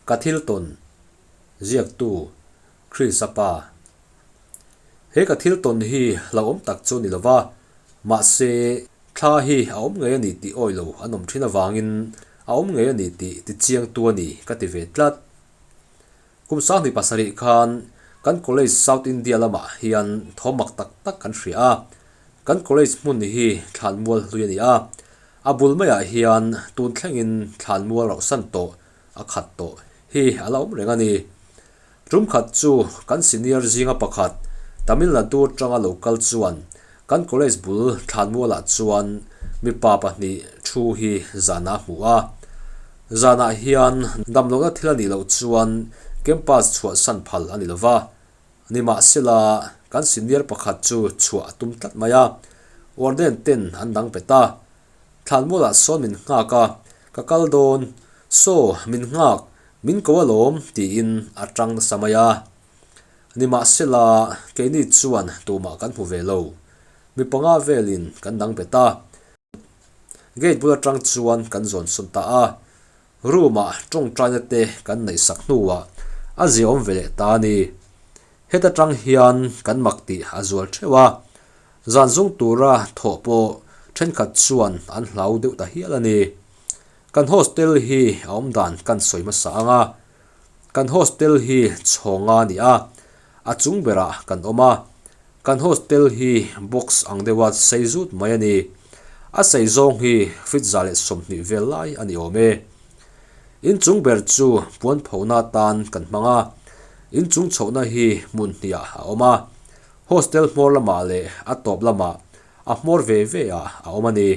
Ka thil tawn ziaktu Chris-a pa. He ka thil tawn hi hlauhawm tak chu ni lova, mahse thla hi a awm ngei a ni tih awi lo an awm thin avangin a awm ngei a ni tih tichiangtu a ni ka ti ve tlat. Kum 27 khan kan college South India lamah hian thawm mak tak tak kan hria a, kan college hmun hi thlanmual hlui a ni a, a bul maiah hian tun thlengin thlanmual rauhsan tawh a khat tawh hi a la awm reng a ni. Tum khat chu kan senior zinga pakhat Tamil Nadu atanga lo kal chuan kan college bul thlanmualah chuan mipa pahnih thu hi zanah a hmu a. Zanah hian damlohna thil a nih loh chuan campus chhuahsan phal a ni lo va. Nimahsela kan senior pakhat chu chhuah a tum tlat mai a, warden ten an dang pet a. Thlanmualah sawn min nghak a, ka kal dawn, saw min nghak, min ko alawm tiin a tang nasa mai a. Nimahsela keini chuan tumah kan hmu ve lo. Mi panga velin kan dang bet a. Gate bul atang chuan kan zawn sawn ta a. Room ah tawngtaina te kan neih sak hnuah a ziaawm ve leh ta a ni. Heta tang hian kan mak tih a zual theuh a. Zan zung tura thawh pawh thenkhat chuan an hlau deuh ta hial a ni. Kan hostel hi a awm dan kan sawi hmasa ang a. Kan hostel hi chhawnga a ni a, a chung berah kan awm a. Kan hostel hi box ang deuha sei zut mai a ni. A sei zawng hi feet 120 vel lai a ni awm e. Inchung ber chu puan phona atan kan hmang a, inchung chhohna hi hmun hniah a awm a. Hostel hmawr lamah leh a tawp lamah a hmawr ve ve ah a awm a ni.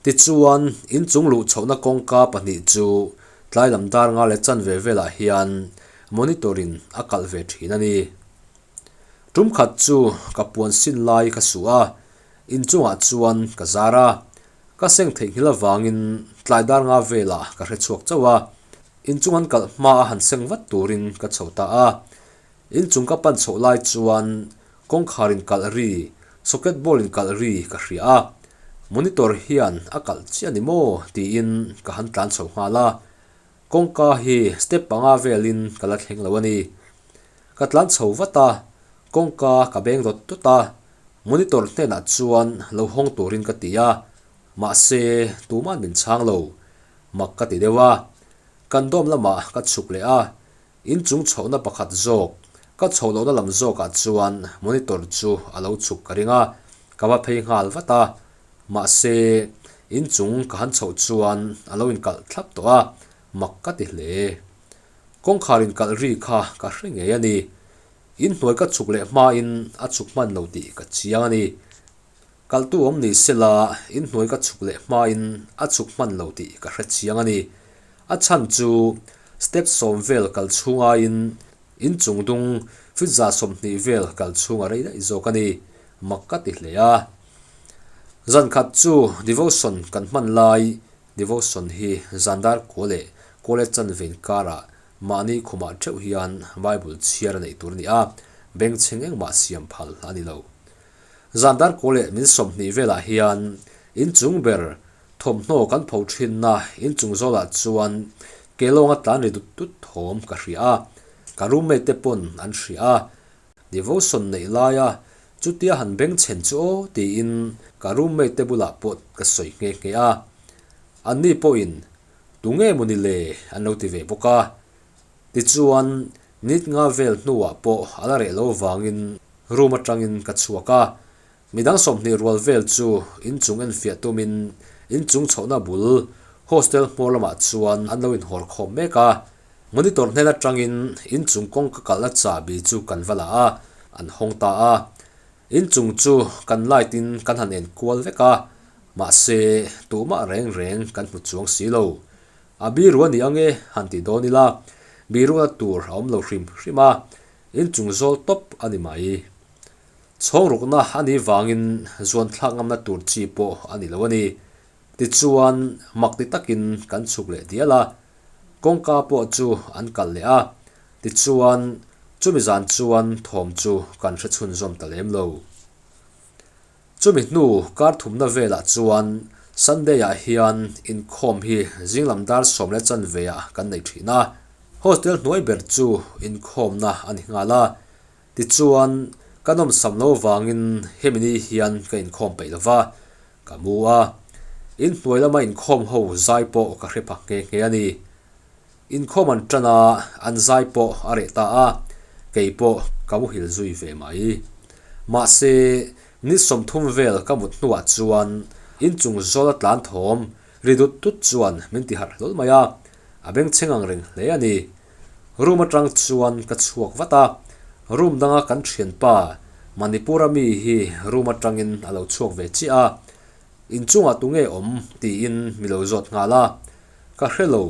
Tichuan, inchung luh chhohna kawngka pahnih chu tlai lam dar nga leh chanve velah hian monitor in a kalh ve thin a ni. Tum khat chu ka puan sin lai ka suh a, inchungah chuan ka zar a, ka seng theihnghilh avangin tlai dar nga velah ka hre chhuak chauh a, inchung an kalh hma a han seng vat turin ka chho ta a. Inchung ka pan chhoh lai chuan kawngkhar in kalh ri, socket ball in kalh ri ka hria a, monitor hian a kalh chiah ni maw tiin ka han tlan chho nghal a, kawngka hi step panga velin ka la thleng lo a ni. Ka tlan chho vat a, kawngka ka beng dawt dawt a, monitor hnenah chuan lo hawng turin ka ti a, mahse tuman min chhang lo, mak ka ti deuh a, kan dawm lamah ka chhuk leh a, Inchung chhohna pakhat zawk, ka chhoh lohna lam zawkah chuan monitor chu a lo chhuk ka ring a, ka va phei nghal vat a. Mahse, inchung ka han chhoh chuan a lo inkalh thlap tawh a, mak ka ti hle. Kawngkhar inkalh ri kha ka hre ngei a ni. Inhnuai ka chhuk leh hmain a chhuk hman lo tih ka chiang a ni. Kaltu awm ni sela, inhnuai ka chhuk leh hmain a chhuk hman lo tih ka hre chiang a ni. A chhan chu step sawm vel kal chhung aiin inchung dung feet 120 vel kal chhung a rei daih zawk a ni, mak ka ti hle a. Zan khat chu devotion kan hman lai, devotion hi zan dar kua leh kua leh chanve inkarah mahni khumah theuh hian Bible chhiar a neih tur a ni a, bengchheng engmah siam phal a ni lo. Zan dar kaw leh min 20 velah hian inchung ber thawmhnaw kan pho thinna inchung zawlah chuan kelawnga tlan ri dut dut thawm ka hria a, ka roommate te pawn an hria a, devotion neih laia chutia han beng chhen chu aw tiin ka roommate te bulah pawh ka sawi nghe nghe a, anni pawhin tunge mawni le an lo ti ve bawk a, tichuan nit nga vel hnuah pawh a la reh lo vangin Room atangin ka chhuak a, midang 20 rual vel chu inchung enfiah tumin inchung chhohna bul hostel hmawr lamah chuan an lo inhawr khawm mek a. Monitor hnen atangin inchung kawngka kalhna chahbi chu kan va la a, an hawng ta a. Inchung chu kan light in kan han en kual vek a, mahse tumah reng reng kan hmu chuang si lo. A biru a ni ange han ti dawn ila, biruana tur a awm lo hrim hrim a. Inchung zawl tawp a ni mai. Chhawng rukna a nih vangin zuan thlak ngamna tur chi pawh a ni lo a ni. Tichuan, mak ti takin kan chhuk leh dial a, kawngka pawh chu an kalh leh a. Tichuan, chumi zan chuan thawm chu kan hre chhunzawm ta lem lo. Chumi hnu kar thumna velah chuan Sunday ah hian inkhawm hi zinglam dar 10:15 ah kan nei thin a, hostel hnuai ber chu inkhawmna a ni nghal a. Tichuan, ka nawmsam lo vangin hemi ni hian ka inkhawm peih lo va, ka mu a. Inhnuai lama inkhawm ho zai pawh ka hre phak nghe nghe a ni. Inkhawm an tan a, an zai pawh a reh ta a, kei pawh ka muhil zui ve mai. Mahse, ni 30 vel ka mut hnuah chuan inchung zawla tlan thawm ri dut dut chuan min ti harh hlawl mai a, a bengchheng ang reng hle a ni. Room atang chuan ka chhuak vat a, room danga kan thianpa Manipur-a mi hi room atangin a lo chhuak ve chiah a, inchungah tunge awm tiin mi lo zawt nghal a. Ka hre lo.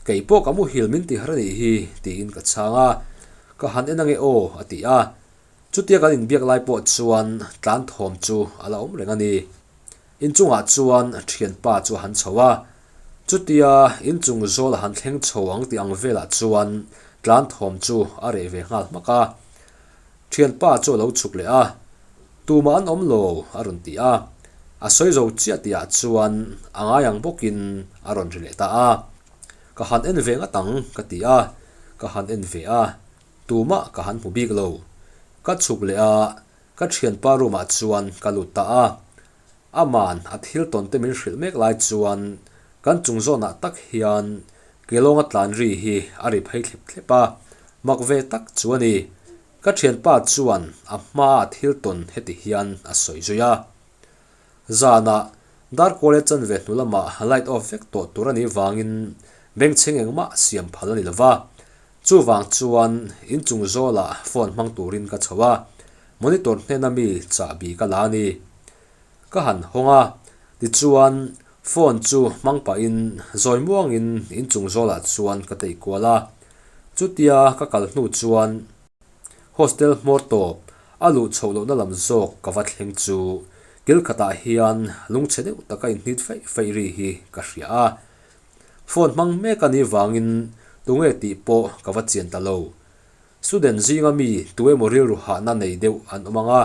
Kei pawh ka muhil min ti har a nih hi, tiin ka chhang a. Ka han en ange aw, a ti a. Chutia kan inbiak lai pawh chuan tlan thawm chu a la awm reng a ni. Inchungah chuan thianpa chu a han chho a. Chutia inchung zawl a han thleng chho ang tih ang velah chuan tlan thawm chu a reh ve nghal hmak a. Thianpa chu a lo chhuk leh a, Tumah an awm lo, a rawn ti a. A sawi zo chiah tihah chuan a ngai ang bawkin a rawn ri leh ta a. Ka han en ve ngat ang, ka ti a. Ka han en ve a, tumah ka han hmu bik lo. Ka chhuk leh a, ka thianpa room ah chuan ka lut ta a. Aman a thil tawn te min hrilh mek lai chuan kan chung zawnah tak hian Kelawnga tlan ri hi a ri phei thlep thlep a, mak ve tak chu a ni. Ka thianpa chuan a hmaa thil tawn heti hian a sawi zui a. Zanah darkawl leh chanve hnu lamah light off vek tawh tur a nih vangin bengchheng engmah siam phal a ni lova. Chuvang chuan inchung zawlah phone hmang turin ka chho a, monitor hnena mi chahbi ka la a ni. Ka han hawng a, tichuan phone chu hmang pahin zawi muangin inchung zawlah chuan ka tei kual a. Chutia ka kal hnu chuan hostel hmawr tawp a luh chhoh lohna lam zawk ka va thleng chu kil khatah hian lungchhe deuh taka inhnit feih feih ri hi ka hria a. Phone hmang mek a nih vangin tunge tih pawh ka va chian ta lo. Student zinga mi tu emaw rilru hahna nei deuh an awm ang a,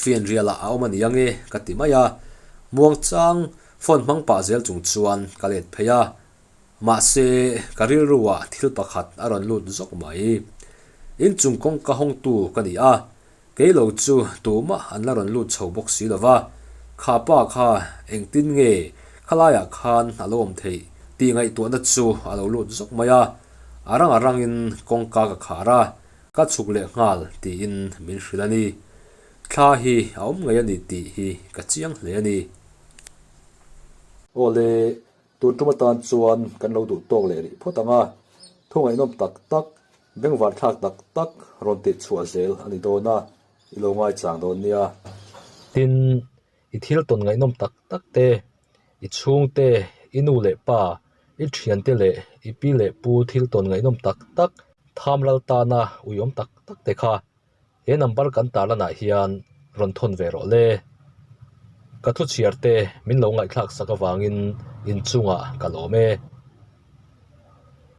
fianrial ah a awm a ni ange ka ti mai a. Muangchang phone hmang pah zel chung chuan ka let phei a. Mahse, ka rilru ah thil pakhat a rawn lut zawk mai. Inchung kawngka hawngtu ka ni a, kei lo chu tumah an la rawn lut chho bawk si lo va, kha pa kha engtin nge khalaiah khan a lo awm theih tih ngaihtuahna chu a lo lut zawk mai a, a rang a rangin kawngka ka khar a, ka chhuk leh nghal tiin min hrilh a ni. Thla hi a awm ngei a ni tih hi ka chiang hle a ni. Awle, Tun tum atan chuan kan lo duh tawk leh rih phawt ang a, thu ngaihnawm tak tak, bengvar thlak tak tak rawn tih chhuah zel a ni dawn a, i lo ngaichang dawn nia. Tin, i thil tawn ngaihnawm tak tak te, i chhungte, i nu leh pa, i thiante leh i pi leh pu thil tawn ngaihnawm tak tak, tham ral tana uiawm tak tak te kha He number kan tarlanah hian rawn thawn ve rawh le. Ka thu chhiar te min lo ngaihthlak sak avangin inchungah ka lawm e.